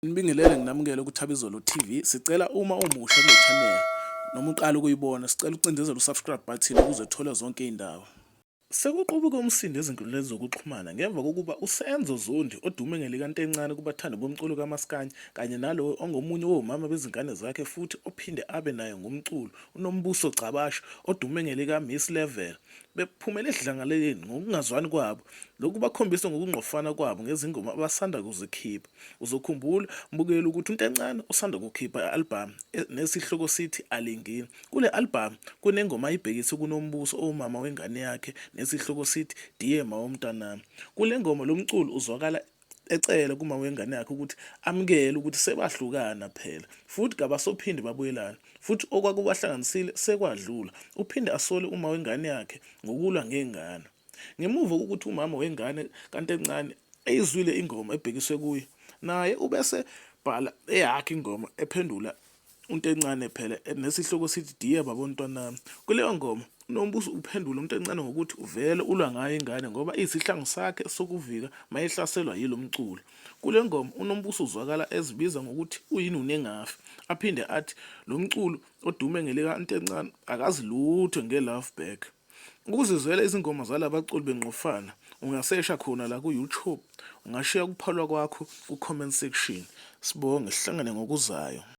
Nibingelele nginamukele kuThabizolo TV. Sicela uma umusha kule channel noma uqala ukuyibona, sicela ucindezele usubscribe button ukuze uthole zonke iy'ndaba. Sekuqubuke umsindo ezinkundleni zokuxhumana ngemva kokuba uSenzo Zondi odume ngelikaNtencane kubathandi bomculo kamaskandi kanye nalowo ongomunye womama bezingane zakhe futhi ophinde abe naye ngomculo uNombuso Gcabashe odume ngelika-Miss Level bephumele esidlangaleleni ngokungazwani kwabo. Lokhu bakhombise ngokungqofana kwabo ngezingoma abasanda kuzikhipha. Uzokhumbula mbukeli ukuthi uNtencane usanda kukhipha i-albhamu nesihloko sithi Alingini. Kule albhamu kunengoma ayibhekise kuNombuso owumama wengane yakhe nesihloko sithi Dear Mawomntanami. Kule ngoma lo mculi uzwakala ecela kuma wengane yakhe ukuthi amukele ukuthi sebahlukana phela futhi kabasophinde babuyelane futhi okwakubahlanganisile sekwadlula. Uphinde asole uma wengane yakhe ngokulwa ngengane. Ngemuva kokuthi umama wengane kaNtencane eyizwile ingoma ebhekiswe kuye, naye ubese bhala eyakhe ingoma ephendula uNtencane phela nesihloko sithi Dear Baba Mntwanami. Kuleyo ngoma uNombuso uphendula uNtencane ngokuthi uvele ulwa ngayo ingane ngoba iyisihlangu sakhe sokuvika mayehlaselwa yilo mculo. Kule ngoma uNombuso uzwakala ezibiza ngokuthi uyinunu engafi, aphinde athi lo mculo odume ngelikaNtencane akazi lutho nge-love back. Ukuzizwela izingoma zalabaculi bengqofana ungasesha khona la ku-YouTube, ungashiya ukuphalwa kwakho ku-comment section. Sibonge sihlangane ngokuzayo.